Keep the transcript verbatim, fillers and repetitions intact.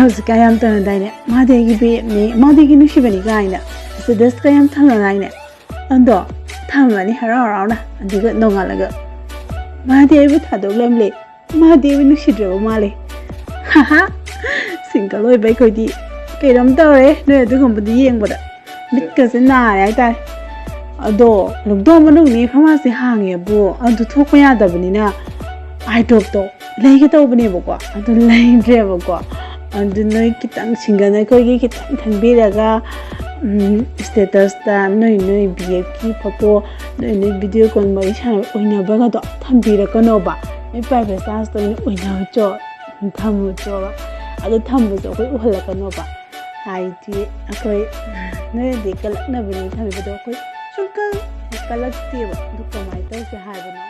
ꯍꯧꯖꯤꯛꯀꯥꯟ ꯌꯥꯝ ꯇꯧꯅꯗꯥꯏꯅꯦ, "ꯃꯥꯗꯤ ꯑꯩꯒꯤ ꯕꯦꯞꯅꯤ, ꯃꯥꯗꯤ ꯑꯩꯒꯤ ꯅꯨꯡꯁꯤꯕꯅꯤ" ꯀꯥꯏꯅ ꯁ꯭ꯇꯦꯇꯁꯀ ꯌꯥꯝ ꯊꯝꯅꯗꯥꯏꯅꯦ꯫ ꯑꯗꯣ ꯊꯝꯃꯅꯤ ꯍꯔꯥꯎ ꯍꯔꯥꯎꯅ, ꯑꯗꯨꯒ ꯅꯣꯡꯉꯥꯜꯂꯒ, "ꯃꯥꯗꯤ ꯑꯩꯕꯨ ꯊꯥꯗꯣꯛꯂꯝꯂꯦ, ꯃꯥꯗꯤ ꯑꯩꯕꯨ ꯅꯨꯡꯁꯤꯗ꯭ꯔꯕ ꯃꯥꯜꯂꯦ"꯫ ꯍꯥꯍꯥ, ꯁꯤꯡꯒꯜ ꯑꯣꯏꯕ ꯑꯩꯈꯣꯏꯗꯤ ꯀꯩꯅꯣꯝ ꯇꯧꯔꯦ ꯅꯣꯏ ꯑꯗꯨꯒꯨꯝꯕꯗꯤ ꯌꯦꯡꯕꯗ꯫ ꯃꯤꯠꯀꯁꯦ ꯅꯥꯔꯦ ꯍꯥꯏꯇꯥꯔꯦ꯫ ꯑꯗꯣ ꯂꯣꯛꯗꯥꯎꯟ ꯃꯅꯨꯡꯅꯤ ꯐꯥꯔꯃꯥꯁꯤ ꯍꯥꯡꯉꯦꯕꯨ, ꯑꯗꯨ ꯊꯣꯛꯄ ꯌꯥꯗꯕꯅꯤꯅ ꯑꯥꯏ ꯗ꯭ꯔꯣꯞꯇꯣ ꯂꯩꯒꯦ ꯇꯧꯕꯅꯦꯕꯀꯣ, ꯑꯗꯨ ꯂꯩꯗ꯭ꯔꯦꯕꯀꯣ꯫ ꯑꯗꯨ ꯅꯣꯏ ꯈꯤꯇꯪ ꯁꯤꯡꯒꯜ ꯑꯩꯈꯣꯏꯒꯤ ꯈꯤꯇꯪ ꯈꯟꯕꯤꯔꯒ, ꯎꯝ, ꯁ꯭ꯇꯦꯇꯁꯇ ꯅꯣꯏ ꯅꯣꯏ ꯕꯤ ꯑꯦꯐꯀꯤ ꯐꯣꯇꯣ, ꯅꯣꯏ ꯅꯣꯏ ꯚꯤꯗꯤꯑꯣ ꯀꯣꯜ ꯋꯥꯔꯤ ꯁꯥꯟꯅꯕ ꯑꯣꯏꯅꯕꯒꯗꯣ ꯊꯝꯕꯤꯔꯛꯀꯅꯣꯕ꯫ ꯅꯣꯏ ꯄ꯭ꯔꯥꯏꯚꯦꯠ ꯆꯥꯟꯁꯇ ꯑꯣꯏꯅ ꯑꯣꯏꯅꯍꯧꯆꯣ, ꯊꯝꯃꯨꯆꯣꯕ꯫ ꯑꯗꯨ ꯊꯝꯕꯁꯨ ꯑꯩꯈꯣꯏ ꯎꯍꯜꯂꯛꯀꯅꯣꯕ꯫ ꯍꯥꯏꯗꯤ ꯑꯩꯈꯣꯏ ꯅꯣꯏꯅꯗꯤ ꯀꯜꯂꯛꯅꯕꯅꯤ ꯊꯝꯃꯤꯕꯗꯣ, ꯑꯩꯈꯣꯏ ꯁꯨꯡꯀꯜ ꯀꯜꯂꯛꯇꯦꯕ꯫ ꯑꯗꯨ ꯀꯃꯥꯏꯅ ꯇꯧꯁꯦ ꯍꯥꯏꯕꯅꯣ?